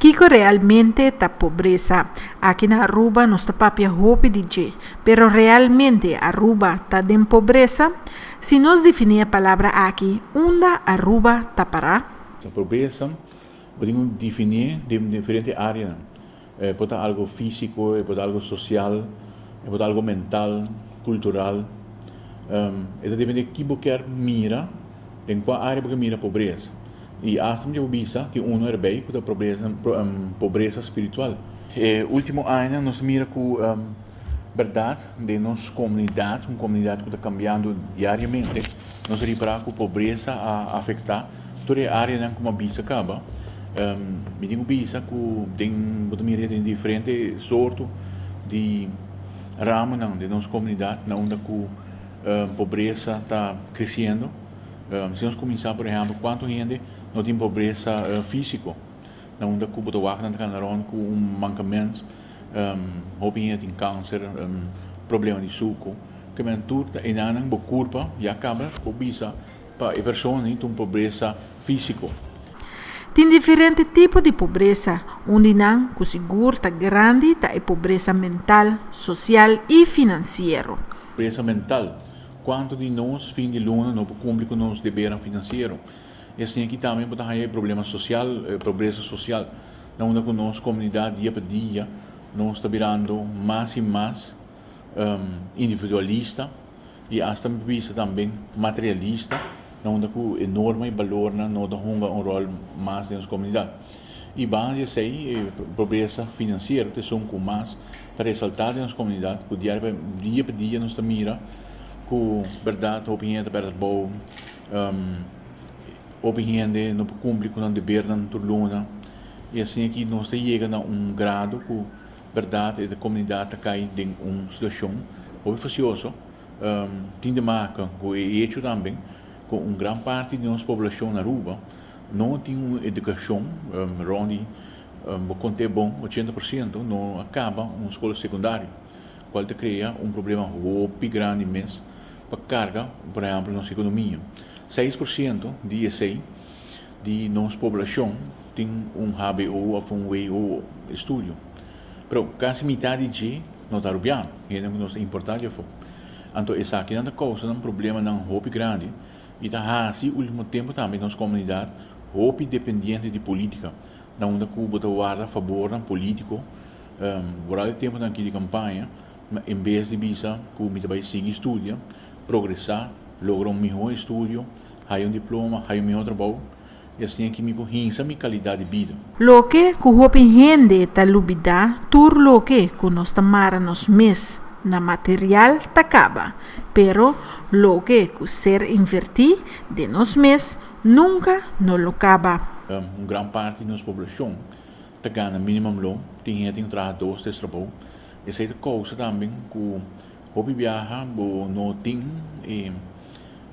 Kico realmente ta pobresa? Aki na Aruba nos ta papia hopi di dje, pero realmente Aruba ta den pobresa? Si nos defini e palabra aki, unda Aruba ta para? Pobresa bo tin ku definié den diferente áreanan. E por ta algo físiko, e por ta algo sosial, e por ta algo mental, kultural. E ta depende ki bo kier mira, den kua área bo kier mira pobresa. I asta mi ta por bisa tin uno erbij ku ta pobresa spiritual. E último añanan nos a mira ku bèrdat den nos komunidat, un komunidat ku ta kambiando diariamente, nos a ripará ku pobresa a afektá tur e áreanan ku mi a bisa kaba. Mi tin ku bisa ku den bo ta mira den diferente sorto di ramonan den nos komunidat na unda ku pobresa ta kresiendo. Si nos kuminsá por ehèmpel kuantu hende no tin pobresa físiko na unda ku bo ta wak nan ta kana rònt ku un mankament, hopi hende tin kanser, problema di suku, kimen tur ta enanan bo kurpa ya kaba bo bisa pa e persona tin un pobresa físiko. Tin diferente tipo di pobresa, un di nan ku sigur ta grandi ta e pobresa mental, sosial i finansiero. Pobresa mental, Kuantu di nos fin di luna no por kumpli ku nos debernan finansiero? I asina aki tambe bo ta haña e problema sosial, e pobresa sosial, na unda ku nos komunidat dia pa dia nos ta birando mas i mas individualista i asta mi por bisa tambe materialista, na unda ku e norma i balornan no ta hunga un ròl mas den nos komunidat. I banda di esei e pobresa finansiero ta esun ku mas ta resaltá den nos komunidat, ku dia pa dia nos ta mira ku bèrdat hopi hende ta pèrdè trabou, hopi hende no por kumpli ku nan debernan tur luna i asina aki nos ta yega na un grado ku bèrdat e komunidat ta kai den un situashon hopi fasioso. Tin di maka ku e hecho tambe ku un gran parti di nos poblashon na Aruba no tin un edukashon rond di bo kont'é bon 80% no a kaba un skol sekundario kual ta krea un problema hopi grandi mes pa karga por ehèmpel nos ekonomia. 6% di esei di nos poblashon tin un hbo òf un wo estudio pero kasi mitad di dje no ta arubiano, hende ku nos ta importá di afó. Anto esakinan ta kousa nan problemanan hopi grandi i ta hasi ultimo tempu tambe nos komunidat hopi dependiente di politika, na unda ku bo ta warda fabornan politiko boral e tempunan aki di kampaña, en bes di bisa ku mi ta bai sigui studia, progresá, logra un mihó estudio, haya un diploma, haya un mihó trabou i asina ki mi por hinsa mi kalidat di bida. Loke ku hopi hende ta lubidá, tur loke ku nos ta mara nos mes na material ta kaba, pero loke ku ser invertí den nos mes nunka no lo kaba. Un gran parti di nos poblashon ta gana minimumloon, tin hende tin ku traha dos, tres trabou. Esei ta kousa tambe ku hopi biaha bo no tin e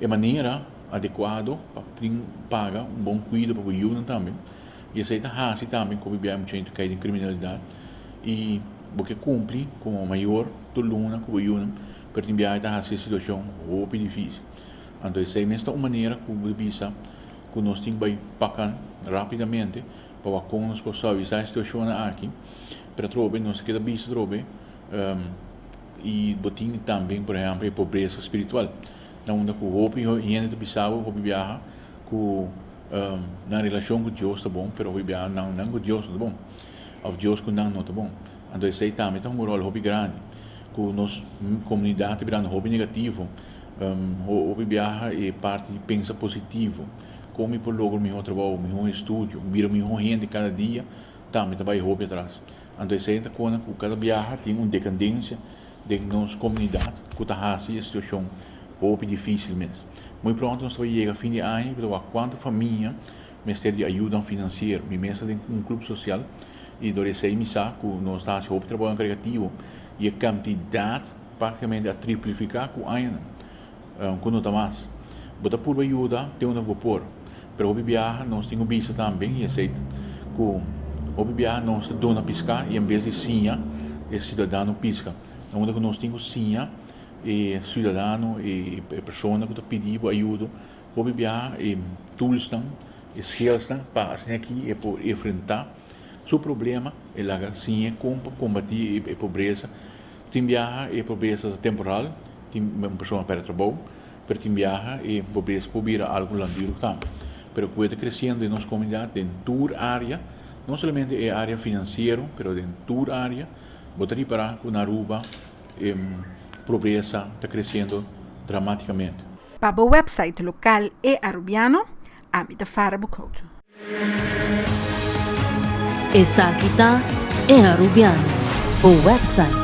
e manera adekuado pa tin paga un bon kuido pa bo yunan tambe. I esei ta hasi tambe ku hopi biaha mucha hende ta kai den kriminalidat i bo ke kumpli komo mayor tur luna ku bo yunan pero tin biaha e ta hasi e situashon hopi difisil. Anto esei mes ta un manera ku bo ta bisa ku nos tin bai pakan rapidamente pa wak kon nos por suavisá e situashonnan aki. Pero atrobe nos ta keda bisa atrobe i bo tin tambe por ehèmpel e pobresa spiritual na unda ku hopi hende ta bisa bo hopi biaha ku nan relashon ku Dios ta bon pero hopi biaha nan nan ku Dios no ta bon òf Dios ku nan no ta bon. Anto esei tambe ta hunga un ròl hopi grandi ku nos komunidat ta birando hopi negativo hopi biaha e parti di pensa positivo kon mi por logra un mihó trabou, un mihó estudio, bira un mihó hende kada dia tambe ta bai hopi atras. Anto esei ta kona ku kada biaha tin un dekandensia den nos komunidat ku ta hasi e situashon hopi difísil mes. Muy pronto nos ta bai yega fin di aña i bo ta wak kuantu famia mester di ayuda finansiero. Mi mes ta den un klup sosial i dor esei mi sa ku nos ta hasi hopi trabounan karikativo i e kantidat praktikamente a triplifiká ku añanan ku no ta mas. Bo ta purba yuda te unda ku bo por, pero hopi biaha nos tin ku bisa tambe i esei ku hopi biaha nos ta duna piská i en bes di siña e siudadano piska. Na unda ku nos tin ku siña e siudadano, e persona ku ta pidi bo ayudo, hopi biaha e toolsnan, e skillsnan pa asina aki e por enfrentá. su problema, e laga siñ'e kon pa kombatí e pobresa. Tin biaha e pobresa ta temporal, tin un persona pèrdè trabou, pero tin biaha e pobresa por bira algu langdurig tambe. Pero ku e ta kresiendo den nos komunidat den tur área, no solamente e área finansiero, pero den tur área, bo ta ripará ku na Aruba e pobresa ta kresiendo dramaticamente. Pa bo website lokal E Arubiano, ami ta Farah Boekhout. Esaki ta E Arubiano, bo website.